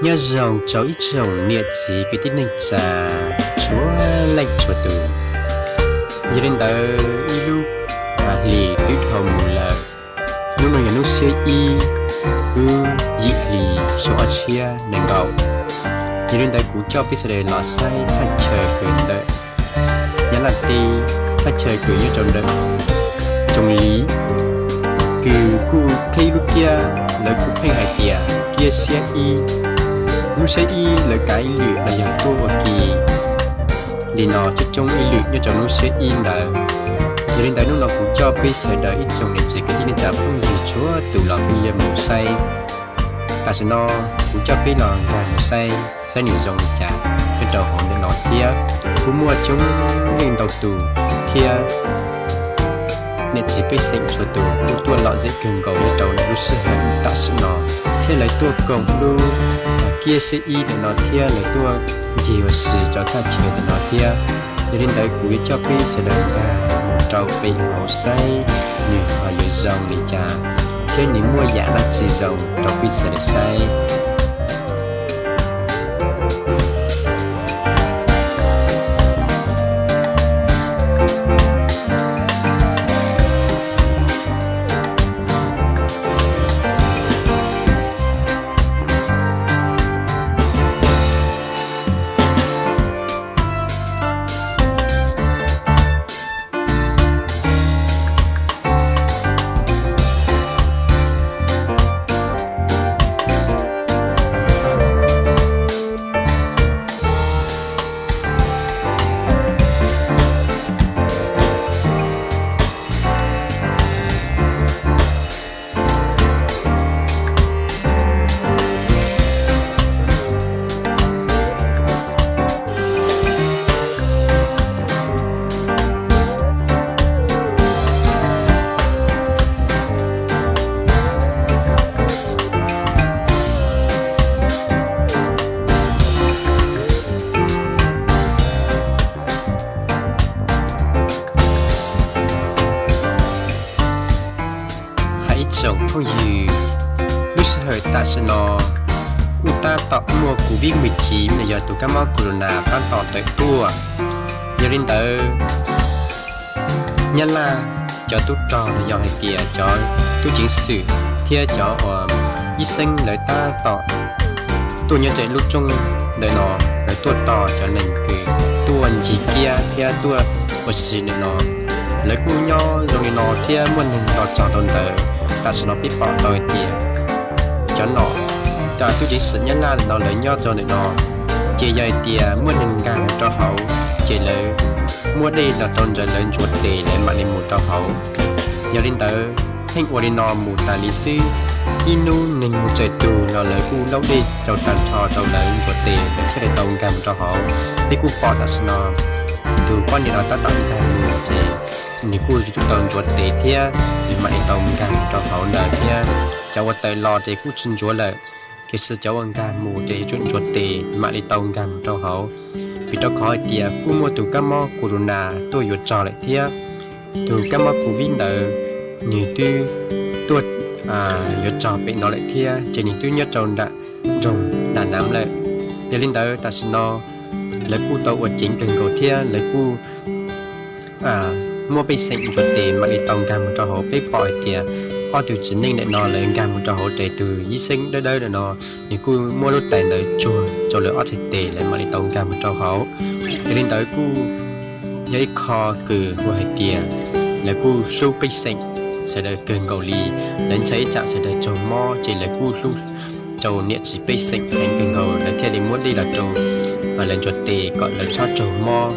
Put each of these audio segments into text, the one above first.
Nyob zoo rau ib tsoom niam txiv kwv tij neej tsa txhua leej txhua tus. Yog li ntawd ib lub hlis twb dhau mus lawm, hnub no yog hnub xiab ib lub yim hlis xyoo ob txhiab nees nkaum. Yog li ntawd kuv coj peb sawv daws los saib thaj chaw kawm ntawm Nyab Laj teb, thaj chaw kawm nyob rau ntawm Tsoos Liv, kws kuj thib lub kiab lawv kuj pheej hais tias kiab xiab ib. Hnub xiab ib lawv kav ib lwm los yog tuaj ua ke li no coob coob ib lwm nyob rau hnub xiab ib ntawd. Yog li ntawd hnub no kuv coj peb sawv daws ib tsoom niam txiv kwv tij neej tsa phooj ywg txhua tus los kuj yuav mus saib. Tam sim no kuv coj peb los nkag mus saib saib nws zoo li cas nyob rau hauv ntawm no thiab. Kuj muaj coob leej ntau tus thiab niam txiv pej xeem txhua tus kuj tuaj lom zem kawg nkaus nyob rau lub sij hawm tam sim no, thiab lawv tuaj koom lub kiab xiab ib ntawm no thiab lawv tuaj ncig ua si rau thaj chaw ntawm no thiab. Yog li ntawd kuv yuav coj peb sawv daws nkag mus rau pem hauv saib nws ho yuav zoo li cas thiab nws muaj yam dab tsi zoo rau peb sawv daws saib. Hais ib tsoom phooj ywg, lub sij hawm tam sim no kuj tab tom muaj Covid mười chín los yog tus kab mob corona tab tom tawm tuaj. Yog li ntawd, Nyab Laj cov tub rog los yog hais tias cov tub ceev xwm thiab cov uas ib xeeb lawv tab tom tuaj nyob rau lub rooj ntawm no, lawv tuaj tos cov neeg kws tuaj ncig kiab thiab tuaj ua si ntawm no. Lawv kuj nyob zoo li no thiab muaj neeg los txog rau ntawd. Tam sim no peb pom tau hais tias cov nom, tub ceev xwm Nyab Laj no lawv nyob rau ntawm no, ces yog hais tias muaj neeg nkag mus rau hauv ces lawv muab dej los rau ntawd lawv ntsuas tes lawv mam li mus rau hauv. Yog li ntawd pheej ua li no mus tas li xwb, ib hnub neeg mus txawm tug no lawv kuj laub dej rau tag nrho rau lawv ntsuas tes lawv thiaj li tau nkag mus rau hauv. Peb kuj pom tam sim no tus poj niam no tab tom nkag mus ces nws kuj tau ntsuas tes thiab nws mam li tau nkag mus rau hauv ntawd thiab. Cov uas tawm los ces kuj tsis ntsuav lawm, tiam sis cov uas nkag mus ces yuav tsum ntsuas tes mam li tau nkag mus rau hauv. Vim rau qhov hais tias kuj muaj tus kab mob corona tuaj yuav txog lawm thiab. Tus kab mob Covid ntawd nws twb tuaj yuav txog pem no lawm thiab, ces nws twb nyob rau nram nroog Đà Nẵng lawm. Yog li ntawd tam sim no lawv kuj tau ua ceev kawg nkaus thiab lawv kuj muab pej xeem ntsuas tes mam li tau nkag mus rau hauv. Peb pom hais tias ob tug txiv neej ntawm no lawv nkag mus rau hauv ces tus yib xeeb dawb dawb ntawm no nws kuj muab lub tais ntawd tsuag rau lawv ob txhais tes lawv mam li tau nkag mus rau hauv. Yog li ntawd kuj yog ib qho kws hu hais tias lawv kuj hlub pej xeem sawv daws kawg nkaus li. Lawv ntshai ib tsam sawv daws raug mob ces lawv kuj hlub rau niam txiv pej xeem heev kawg nkaus lawv thiaj li muab dej los rau lawv ntsuas tes kom lawv txhob raug mob.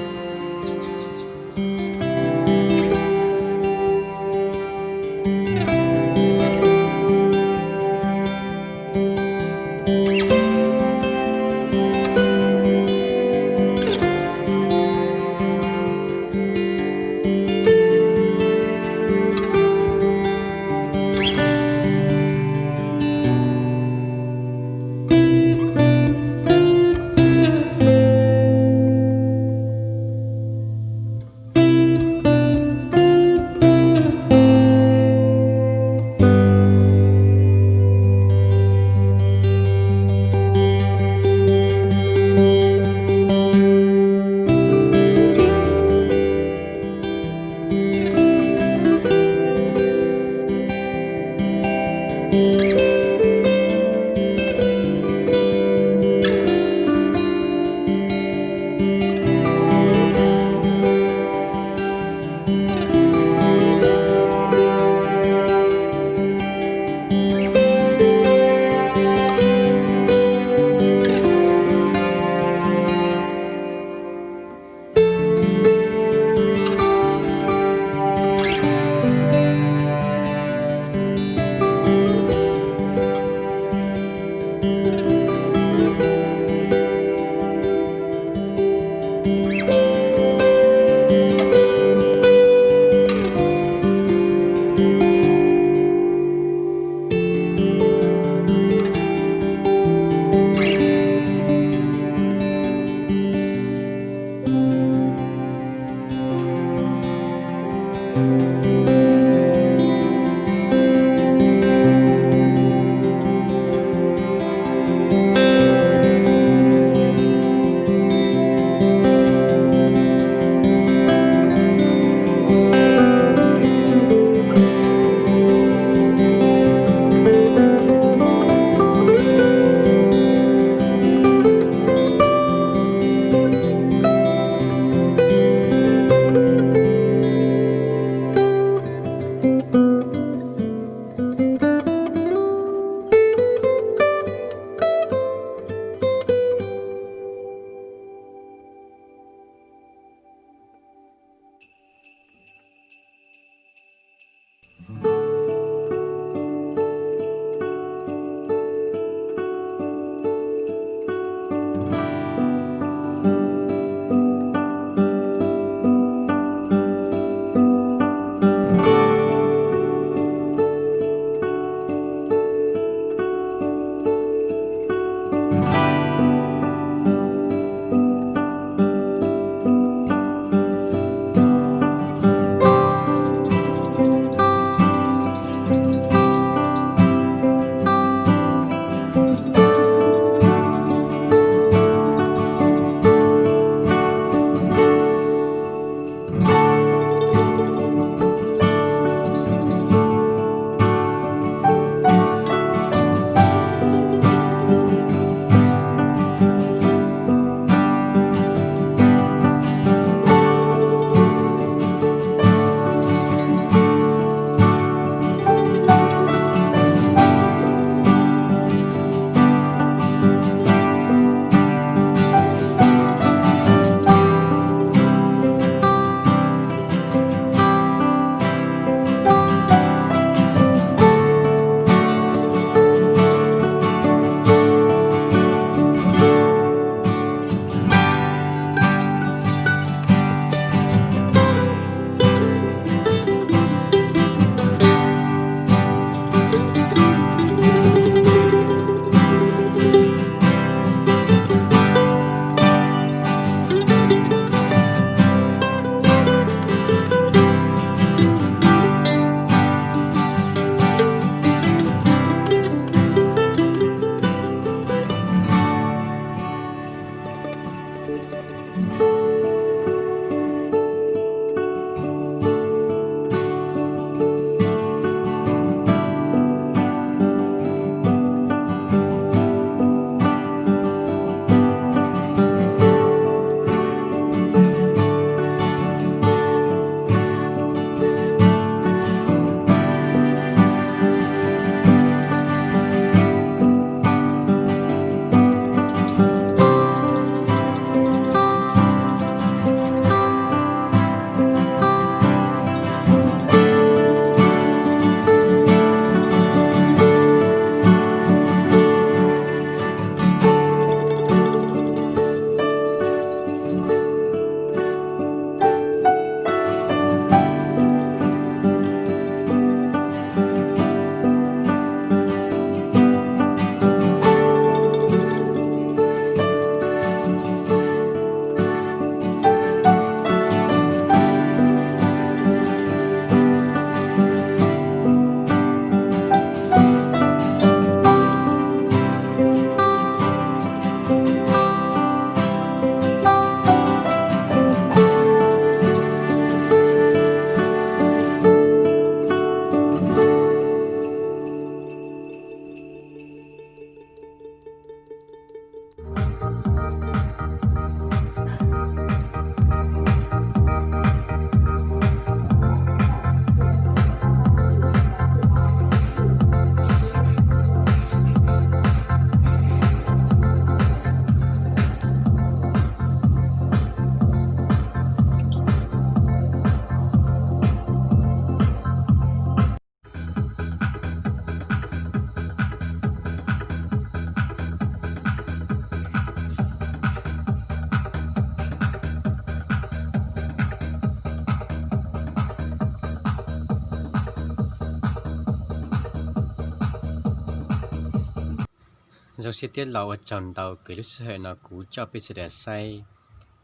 Zoo siab thiab los ua tsaug ntau kws lub sij hawm no kuv coj peb sawv daws saib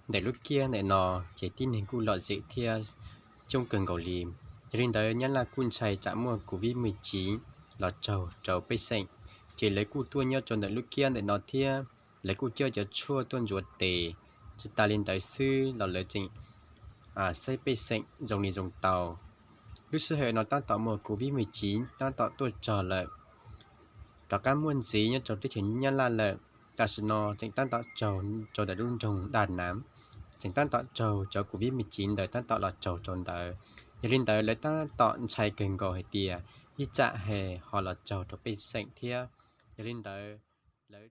ntawm lub kiab ntawm no, ces tib neeg kuj lom zem thiab coob kawg nkaus li. Yog li ntawd Nyab Laj kuj ntshai tsam muaj Covid mười chín los raug rau pej xeem, ces lawv kuj tuaj nyob rau ntawm lub kiab ntawm no thiab lawv kuj coj cov tshuaj tuaj ntxuav tes, tsis tas li ntawd xwb los lawv tseem saib pej xeem zoo li zoo tau. Lub sij hawm no tab tom muaj Covid mười chín tab tom tuaj rog lawm, rov qab muaj ntxiv nyob rau teb chaws Nyab Laj lawm. Tam sim no tseem tab tom raug rau ntawm lub nroog Daj Nam, tseem tab tom raug cov Covid mười chín ntawd tab tom los raug rau ntawd. Yog li ntawd lawv tab tom ntshai kawg nkaus hais tias ib tsam ho los raug rau pej xeem thiab. Yog li ntawd lawv